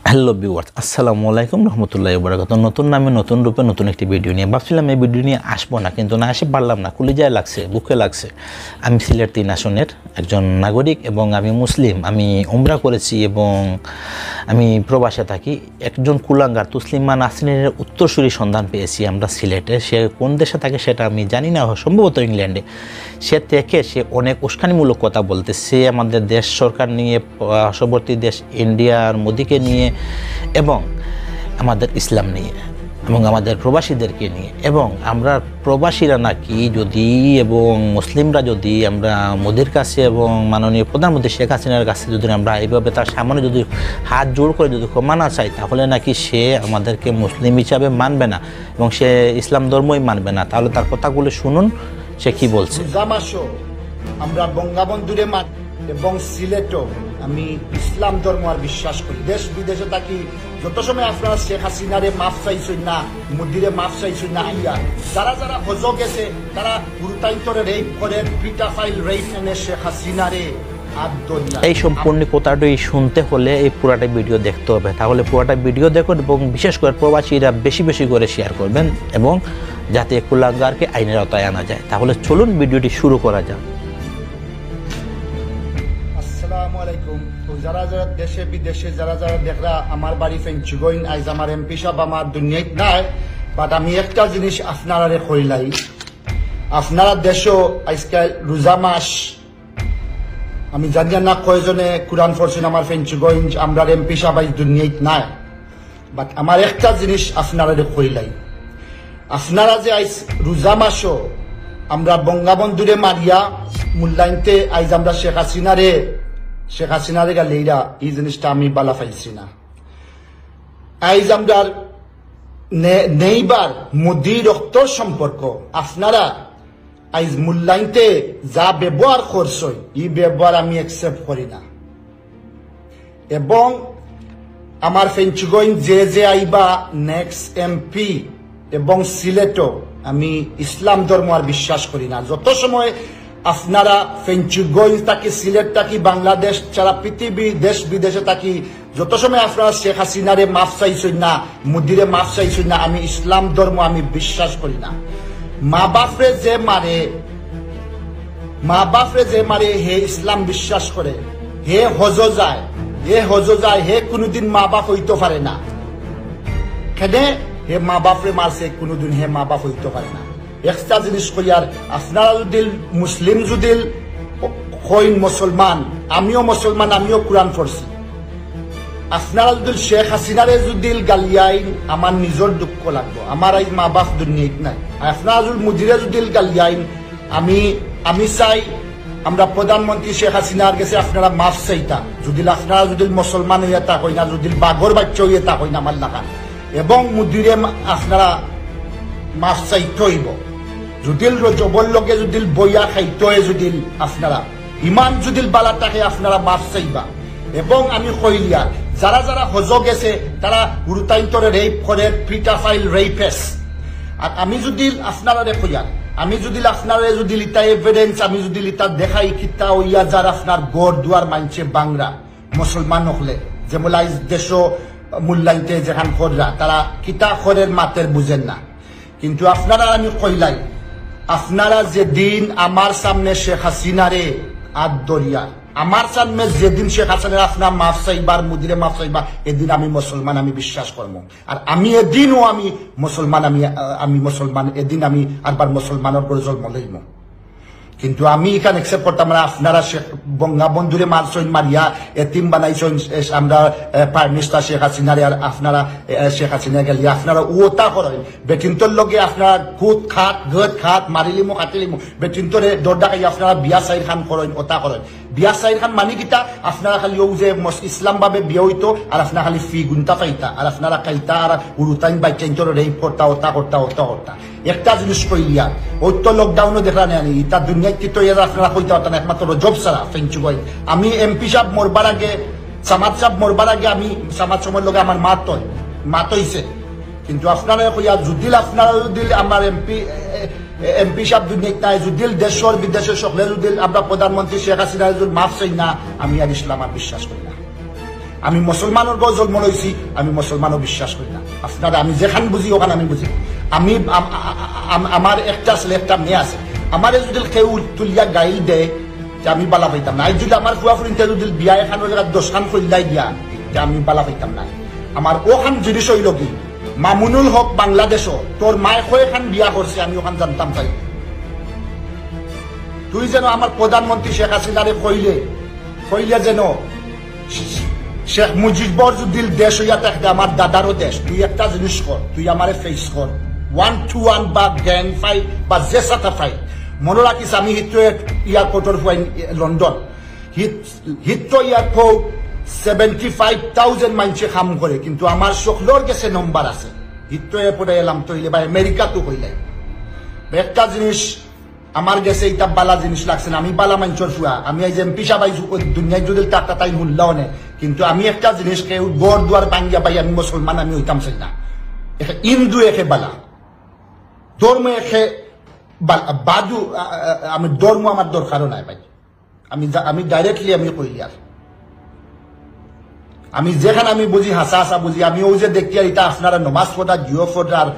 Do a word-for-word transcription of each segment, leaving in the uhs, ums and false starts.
Hello viewers, আসসালামু আলাইকুম রহমতুল্লাহ বারাকাতুহু। নতুন নামে, নতুন রূপে, নতুন একটি ভিডিও নিয়ে ভাবছিলাম এই ভিডিও নিয়ে আসবো না, কিন্তু না এসে পারলাম না। কলিজায় লাগছে, বুকে লাগছে। আমি সিলেট তিন আসনের একজন নাগরিক এবং আমি মুসলিম। আমি উমরা করেছি এবং আমি প্রবাসে থাকি। একজন কুলাঙ্গার তসলিমা নাসরিনের উত্তরসূরি সন্ধান পেয়েছি আমরা সিলেটে। সে কোন দেশে থাকে সেটা আমি জানি না, সম্ভবত ইংল্যান্ডে। সে থেকে সে অনেক উস্কানিমূলক কথা বলতেছে আমাদের দেশ সরকার নিয়ে, পার্শ্ববর্তী দেশ ইন্ডিয়ার মোদিকে নিয়ে এবং আমাদের ইসলাম নিয়ে এবং আমাদের প্রবাসীদেরকে নিয়ে। এবং আমরা প্রবাসীরা নাকি যদি এবং মুসলিমরা যদি আমরা মোদির কাছে এবং মাননীয় প্রধানমন্ত্রী শেখ হাসিনার কাছে যদি আমরা এইভাবে তার সামনে যদি হাত জোড় করে যদি ক্ষমা না চাই, তাহলে নাকি সে আমাদেরকে মুসলিম হিসাবে মানবে না এবং সে ইসলাম ধর্মই মানবে না। তাহলে তার কথাগুলো শুনুন, সে কি বলছে। রোজা মাসও আমরা বঙ্গবন্ধুরে মান এবং সিলেটও আমি ইসলাম ধর্ম আর বিশ্বাস করি। দেশ বিদেশে থাকি, যত সময় আপনারা শেখ হাসিনারে মাফ চাইছইন না, মোদিরে মাফ চাইছইন না, আইয়া যারা যারা হজ গেছে, তারা গুরুতাইন্তরে রেপ করে, পিটাফাইল রেপ এনে শেখ হাসিনারে আর দরিয়া। এই সম্পূর্ণ কথাটি শুনতে হলে এই পুরাটা ভিডিও দেখতে হবে। তাহলে পুরাটা ভিডিও দেখুন এবং বিশেষ করে প্রবাসীরা বেশি বেশি করে শেয়ার করবেন এবং যাতে কুলাঙ্গারকে আইনের আওতায় আনা যায়। তাহলে চলুন ভিডিওটি শুরু করা যাক। আসসালামু আলাইকুম। তো যারা যারা দেশে বিদেশে যারা যারা দেখরা, আমার বাড়ি ফেঞ্চুগঞ্জ, আইজ আমার এমপি সাহেব আমার দুনিয়াত নাই, বাট আমি একটা জিনিস আপনারারে কইলাই, আপনারা দেশও আজকাল রোজা মাস, আমি জানি না কয়জনে কোরআন পড়ছেন আমার ফেঞ্চুগঞ্জ, আমরার এমপি সাহেব আইজ দুনিয়াত নাই, বাট আমার একটা জিনিস আপনারারে কইলাই, আপনারা যে আইজ রোজা মাসও আমরা বঙ্গবন্ধুরে মারিয়া মূল্যায়নতে আইজ আমরা শেখ হাসিনারে, শেখ হাসিনারে গালিরা, এই জিনিসটা আমি বালা পাইছি না। আইজ আমরার নে-, নেইবার মোদি রক্তর সম্পর্ক, আপনারা আইজ মূল্যায়নতে যা ব্যবহার করছই, এই ব্যবহার আমি অ্যাকসেপ্ট করি না। এবং আমার ফেঞ্চুগঞ্জ যে যে আইবা নেক্সট এমপি এবং সিলেটও আমি ইসলাম ধর্ম আর বিশ্বাস করি না। যত সময় আপনারা ফেঞ্চুগঞ্জ থাকি, সিলেট থাকি, বাংলাদেশ ছাড়া পৃথিবী দেশ বিদেশে থাকি, যত সময় আপনারা শেখ হাসিনারে মাফ চাইছইন না, মোদিরে মাফ চাইছইন না, আমি ইসলাম ধর্ম আমি বিশ্বাস করি না। মা বাপরে যে মারে, মা বাপরে যে মারে হে ইসলাম বিশ্বাস করে, হে হজ যায়, হে হজ যায়, হে কোনোদিন মা বাপ হইতো পারে না। কেনে? হে মা বাপরে মারছে, কোনোদিন হে মা বাপ হইতো পারে না। একটা জিনিস কইয়ার, আপনারা যদি মুসলিম যদি কইন মুসলমান, আমিও মুসলমান, আমিও কোরআন পড়ছি। আপনারা যদি শেখ হাসিনারে যদি গালিয়াইন, আমার নিজর দুঃখ লাগবো, আমার আইজ মা বাপ দুনিয়াত নাই। আর আপনারা যদি মোদিরে যদি গালিয়াইন, আমি, আমি চাই আমরা প্রধানমন্ত্রী শেখ হাসিনার গেছে আপনারা মাফ চাইতা। যদি আপনারা যদি মুসলমান হইয়া তা কইন না, যদি বাঘর বাচ্চা হইয়া তা কইন না আমার লাখান, এবং মোদিরে মা-, আপনারা মাফ চাইতে হইব। যদি রজবর লগে যদি বইয়া খাইতে হয়, যদি আপনারা ইমান যদি বালা থাকে, আপনারা মাফ চাইবা। এবং আমি কইলিয়ার, যারা যারা হজ গেছে, তারা গুরুতাইন্তরে রেপ করে, পিটাফাইল রেপেস। আর আমি যদি আপনারারে কইয়ার, আমি যদি আপনারে যদি লিতা এভিডেন্স, আমি যদি লিতা দেখাই, কিতা হইয়া যার আপনার ঘর দুয়ার মানছে বাংলা মুসলমান হকলে, যে মোলাইজ দেশ মূল্যায়িতে যেখান কররা, তারা কিতা করের মাতের বুঝেন না। কিন্তু আপনারা আমি কইলাই, আপনারা যেদিন আমার সামনে শেখ হাসিনারে আত ধরিয়া, আমার সামনে যেদিন শেখ হাসিনার আপনার মাফ চাইবার, মোদিরে মাফ চাইবা, এদিন আমি মুসলমান, আমি বিশ্বাস করমু। আর আমি এদিনও আমি মুসলমান, আমি, আমি মুসলমান, এদিন আমি আরবার মুসলমানর ঘরে জন্ম লইমু। কিন্তু আমি এখান অ্যাকসেপ্ট করতাম না। আপনারা শেখ বঙ্গবন্ধুরে মারছইন, মারিয়া এতিম বানাইছইন, এ, আমরা, এ, প্রাইম মিনিস্টার শেখ হাসিনারে, আর আপনারা, এ, শেখ হাসিনা গেলি আপনারা ওতা করেন, বেটিন্তর লগে আপনারা কুত খাত, গত খাত, মারিলিমু, কাটিলিমু, বেটিন্তরে ডর ডাকাই আপনারা বিয়া সাইর খান করেন, ওতা করেন। বিয়া সাইর খান মানি কিতা? আপনারা খালি ও যে মস-, ইসলাম ভাবে বিয়া হইতো, আর আপনারা খালি ফি গুনতা পাইতা, আর আপনারা খাইতা, আর উরুতাইন বাইচাইন্তর রেপ করতা, ওতা করতা, ওতা করতা। একটা জিনিস কইলিয়া, ওই তো লকডাউনও দেখরা নেই, ইতা দুনিয়াত কি তো এরা আপনারা কইতা পারতা না, একমাত্র রজব ছাড়া, ফেঞ্চু ভাই। আমি এমপি সাহেব মরবার আগে, সামাদ সাহেব মরবার আগে আমি সামাদ সময় লগে আমার মাত হয়, মাত হইছে। কিন্তু আপনারা কইয়া যুদিল, আপনারা যুদিল আমার এমপি, এ, এ, এমপি সাহেব দুনিয়াত নাই, যুদিল দেশর বিদেশর সকলে যুদিল আমরা প্রধানমন্ত্রী শেখ হাসিনা যুদিল মাফ চাই না, আমি আর ইসলাম আর বিশ্বাস করি না। আমি মুসলমানর ঘরো জন্ম লইছি, আমি মুসলমানও বিশ্বাস করি না। আপনারা, আমি যেখান বুঝি, ওখান আমি বুঝি। আমি আম-, আ-, আ-, আ-, আম-, আমার একটা ছেলে, একটা মেয়ে আছে। আমারে যদি কেউ তুলিয়া গাইল দেয়, তে আমি বালা পাইতাম না। আইজ যদি আমার ফুয়া ফুরিন্তে যদি বিয়া এখান জাগাত দশখান কইল্লাই দিয়া, তে আমি বালা পাইতাম না। আমার ওখান জিনিস অইল কি, মামুনুল হক বাংলাদেশও, তোর মায়ে কয়খান বিয়া করছে, আমি ওখান জানতাম চাই। তুই যেন আমার প্রধানমন্ত্রী শেখ হাসিনারে কইলে, কইলে যেন শেখ মুজিবর যদি দেশ অইয়া থাকে, আমার দাদারও দেশ। তুই একটা জিনিস কর, তুই আমারে ফেস কর, ওয়ান টু ওয়ান বা গ্যাং ফাইট বা যে সাথে ফাইট। মনো রাখিস, আমি হিথ্রো এয়ারপোর্টর ফুয়াইন, London. Heath-, Heathrow airport seventy five thousand মাইনষে কাম করে, কিন্তু আমার সকলর গেছে নম্বর আছে। হিথ্রো এয়ারপোর্টে এলাম তো হইলে বা আমেরিকা তো হইলাই। একটা জিনিস আমার গেছে ইটা বালা জিনিস লাগছে না। আমি বালা মাইনষর ফুয়া, আমি আইজ এমপি সাহেব আইজ দুনিয়াত যদি টাকা তাই হুনলাও নে, কিন্তু আমি একটা জিনিস, কেউ ঘর দুয়ার ভাঙ্গিয়া পাই, আমি মুসলমান, আমি হইতাম চাই না। একে হিন্দু একে বালা, ধর্ম একে বালা, বাদু, আ, আ, আ, আমি ধর্ম আমার দরকারও নাই ভাই। আমি যা-, আমি ডাইরেক্টলি আমি কইলিয়ার। আমি যেখান আমি বুঝি, হাসা হাসা বুঝি। আমি ওই যে দেখি আর ইটা আপনারা নমাজ পড়রা, জিও পড়রা, আর,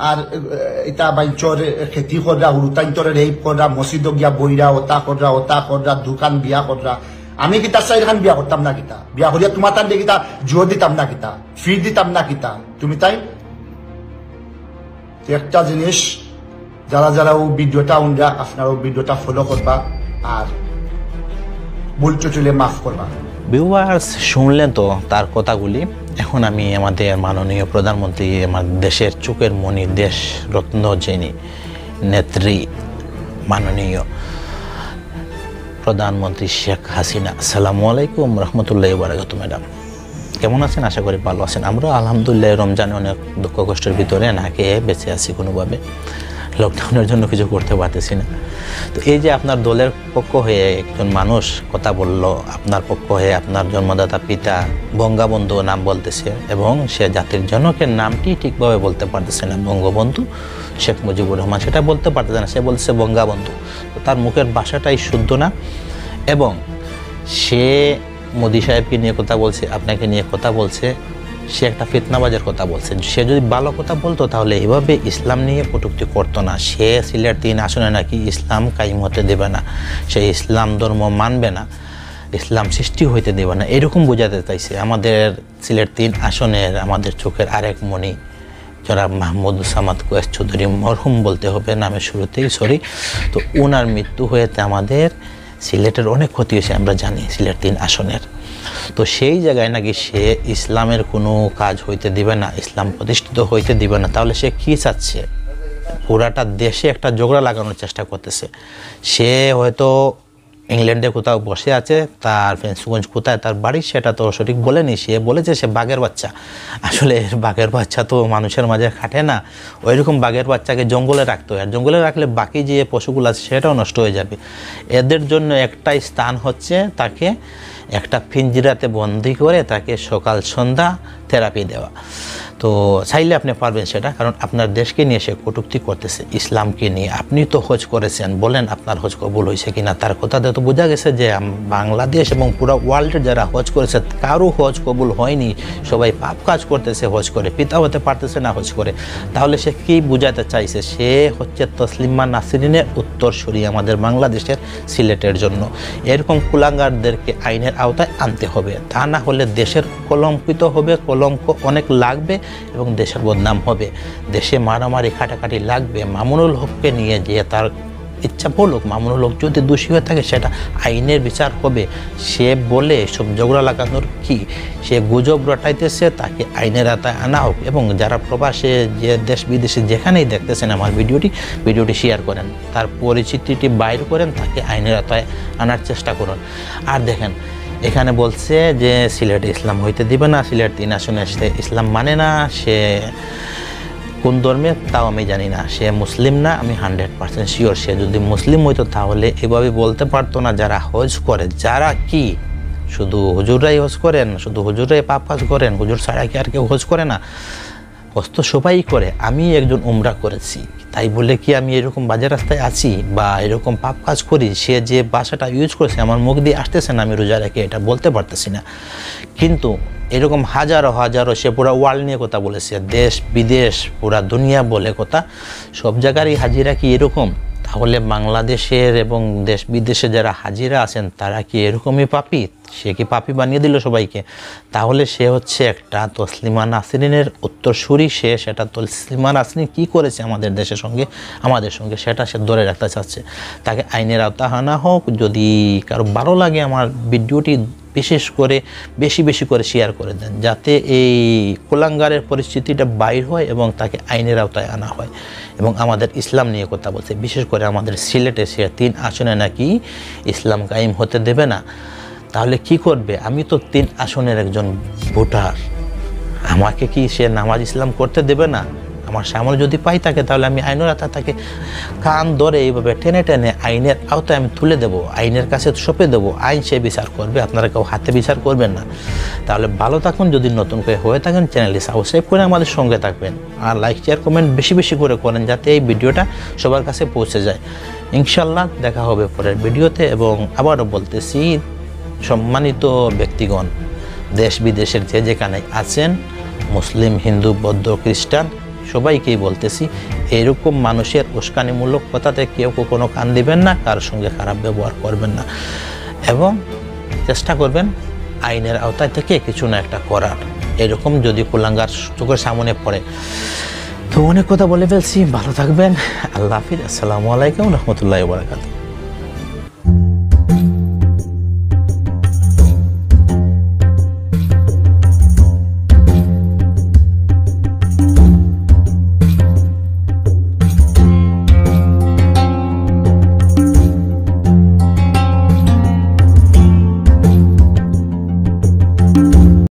আর, এ, ইটা বাইঞ্চর খেতি কররা, হুরুতাইন্তরে রেপ কররা, মসজিদো গিয়া বইরা, ওতা কররা, ওতা কররা, দুখান বিয়া কররা। আমি কিতা চাইরখান বিয়া করতাম না কিতা? বিয়া করিয়া তুমার তান কিতা জিও দিতাম না কিতা? ফি দিতাম না কিতা? তুমি তাই একটা জিনিস, যারা যারা ও ভিডিওটা উনরা, আপনারা ও ভিডিওটা ফলো করবা, আর ভুল ত্রুটি অইলে মাফ করবা। ভিউয়ার্স, শুনলেন তো তার কথাগুলি। এখন আমি আমাদের মাননীয় প্রধানমন্ত্রী, আমার দেশের চোখের মণি, দেশ রত্ন যিনি, নেত্রী, মাননীয় প্রধানমন্ত্রী শেখ হাসিনা। আসসালামু আলাইকুম রহমতুল্লাহ বারাকাতু। ম্যাডাম, কেমন আছেন? আশা করি ভালো আছেন। আমরা আলহামদুলিল্লাহ রমজানে অনেক দুঃখ কষ্টের ভিতরে না খেয়ে বেঁচে আছি কোনোভাবে। লকডাউনের জন্য কিছু করতে পারতেছি না। তো এই যে আপনার দলের পক্ষ হয়ে একজন মানুষ কথা বলল, আপনার পক্ষ হয়ে আপনার জন্মদাতা পিতা বঙ্গবন্ধু নাম বলতেছে এবং সে জাতির জনকের নামটি ঠিকভাবে বলতে পারতেছে না, বঙ্গবন্ধু শেখ মুজিবুর রহমান সেটা বলতে পারতেছে না, সে বলছে বঙ্গবন্ধু। তো তার মুখের ভাষাটাই শুদ্ধ না এবং সে মোদি সাহেবকে নিয়ে কথা বলছে, আপনাকে নিয়ে কথা বলছে, সে একটা ফিতনাবাজের কথা বলছে। সে যদি ভালো কথা বলতো তাহলে এভাবে ইসলাম নিয়ে কটূক্তি করতো না। সে সিলেট তিন আসনে নাকি ইসলাম কায়েম হতে দেবে না, সে ইসলাম ধর্ম মানবে না, ইসলাম সৃষ্টি হইতে দেবে না, এরকম বোঝাতে চাইছে। আমাদের সিলেট তিন আসনের আমাদের চোখের আরেক মণি জনাব মাহমুদ সামাদ কয়েস চৌধুরী, মরহুম বলতে হবে নামের শুরুতেই, সরি। তো ওনার মৃত্যু হয়েতে আমাদের সিলেটের অনেক ক্ষতি হয়েছে, আমরা জানি সিলেট তিন আসনের। তো সেই জায়গায় নাকি সে ইসলামের কোনো কাজ হইতে দিবে না, ইসলাম প্রতিষ্ঠিত হইতে দিবে না। তাহলে সে কি চাচ্ছে? পুরাটা দেশে একটা ঝগড়া লাগানোর চেষ্টা করতেছে। সে হয়তো ইংল্যান্ডে কোথাও বসে আছে, তার ফেঞ্চুগঞ্জ কোথায় তার বাড়ি সেটা তো সঠিক বলেনি। সে বলেছে সে বাঘের বাচ্চা। আসলে বাঘের বাচ্চা তো মানুষের মাঝে খাটে না, ওইরকম বাঘের বাচ্চাকে জঙ্গলে রাখতে হয়। আর জঙ্গলে রাখলে বাকি যে পশুগুলো আছে সেটাও নষ্ট হয়ে যাবে। এদের জন্য একটাই স্থান হচ্ছে তাকে একটা পিঞ্জিরাতে বন্দি করে তাকে সকাল সন্ধ্যা থেরাপি দেওয়া। তো চাইলে আপনি পারবেন সেটা, কারণ আপনার দেশকে নিয়ে সে কটূক্তি করতেছে, ইসলামকে নিয়ে। আপনি তো হজ করেছেন, বলেন আপনার হজ কবুল হয়েছে কিনা। তার কথাতে তো বোঝা গেছে যে আম-, বাংলাদেশ এবং পুরো ওয়ার্ল্ডের যারা হজ করেছে, কারো হজ কবুল হয়নি, সবাই পাপ কাজ করতেছে হজ করে, পিতা হতে পারতেছে না হজ করে। তাহলে সে কি বুঝাতে চাইছে? সে হচ্ছে তসলিমা নাসরিনের উত্তরসূরি আমাদের বাংলাদেশের সিলেটের জন্য। এরকম কুলাঙ্গারদেরকে আইনের আওতায় আনতে হবে, তা না হলে দেশের কলঙ্কিত হবে, কলঙ্ক অনেক লাগবে এবং দেশের বদনাম হবে। দেশে মারামারি কাটাকাটি লাগবে। মামুনুল হককে নিয়ে যে তার ইচ্ছা বলুক, মামুনুল হক যদি দোষী হয়ে থাকে সেটা আইনের বিচার হবে। সে বলে সব ঝগড়া লাগানোর কি? সে গুজব রটাইতেছে, তাকে আইনের আওতায় আনা হোক। এবং যারা প্রবাসে যে দেশ বিদেশে যেখানেই দেখতেছেন আমার ভিডিওটি, ভিডিওটি শেয়ার করেন, তার পরিচিতিটি বাইর করেন, তাকে আইনের আওতায় আনার চেষ্টা করুন। আর দেখেন, এখানে বলছে যে সিলেটে ইসলাম হইতে দিবে না, সিলেট তিন আসনে সে ইসলাম মানে না, সে কোন ধর্মে তাও আমি জানি না, সে মুসলিম না, আমি হান্ড্রেড পার্সেন্ট শিওর। সে যদি মুসলিম হইতো তাহলে এভাবে বলতে পারতো না। যারা হজ করে, যারা কি শুধু হুজুররাই হজ করেন, শুধু হুজুররাই পাপ কাজ করেন, হুজুর ছাড়া কি আর কেউ হজ করে না? হজ তো সবাই করে, আমি একজন উমরা করেছি, তাই বলে কি আমি এরকম বাজে রাস্তায় আছি বা এরকম পাপ কাজ করি? সে যে ভাষাটা ইউজ করেছে, আমার মুখ দিয়ে আসতেছে না আমি রোজা রেখে এটা বলতে পারতেছি না, কিন্তু এরকম হাজারো হাজারো, সে পুরা ওয়ার্ল্ড নিয়ে কথা বলেছে, দেশ বিদেশ পুরা দুনিয়া বলে কথা। সব জায়গারই হাজিরা কি এরকম? তাহলে বাংলাদেশের এবং দেশ বিদেশে যারা হাজিরা আছেন, তারা কি এরকমই পাপী? সে কি পাপী বানিয়ে দিল সবাইকে? তাহলে সে হচ্ছে একটা তসলিমা নাসরিনের উত্তরসূরি। সে সেটা, তসলিমা নাসরিন কি করেছে আমাদের দেশের সঙ্গে, আমাদের সঙ্গে, সেটা সে ধরে রাখতে চাচ্ছে। তাকে আইনের আওতায় আনা হোক। যদি কারো ভালো লাগে আমার ভিডিওটি, বিশেষ করে বেশি বেশি করে শেয়ার করে দেন, যাতে এই কুলাঙ্গারের পরিস্থিতিটা বাইর হয় এবং তাকে আইনের আওতায় আনা হয়। এবং আমাদের ইসলাম নিয়ে কথা বলছে, বিশেষ করে আমাদের সিলেটে সে তিন আসনে নাকি ইসলাম কায়েম হতে দেবে না। তাহলে কি করবে? আমি তো তিন আসনের একজন ভোটার, আমাকে কি সে নামাজ ইসলাম করতে দেবে না? আমার সামনে যদি পাই তাকে, তাহলে আমি আইনের আওতায় তাকে কান ধরে এইভাবে টেনে টেনে আইনের আওতায় আমি তুলে দেব, আইনের কাছে সঁপে দেব। আইন সে বিচার করবে, আপনারা কেউ হাতে বিচার করবেন না। তাহলে ভালো থাকুন, যদি নতুন করে হয়ে থাকেন চ্যানেলটি সাবস্ক্রাইব করে আমাদের সঙ্গে থাকবেন, আর লাইক শেয়ার কমেন্ট বেশি বেশি করে করেন, যাতে এই ভিডিওটা সবার কাছে পৌঁছে যায়। ইনশাল্লাহ দেখা হবে পরের ভিডিওতে। এবং আবারও বলতেছি, সম্মানিত ব্যক্তিগণ, দেশ বিদেশের যে যেখানে আছেন, মুসলিম, হিন্দু, বৌদ্ধ, খ্রিস্টান, সবাইকেই বলতেছি, এইরকম মানুষের উস্কানিমূলক কথাতে কেউ কখনো কান দিবেন না, কারোর সঙ্গে খারাপ ব্যবহার করবেন না, এবং চেষ্টা করবেন আইনের আওতায় থেকে কিছু না একটা করার। এরকম যদি কুলাঙ্গার চোখের সামনে পড়ে, তো অনেক কথা বলে ফেলছি। ভালো থাকবেন। আল্লাহ হাফিজ। আসসালামু আলাইকুম রহমতুল্লাহ বারাকাতুহু।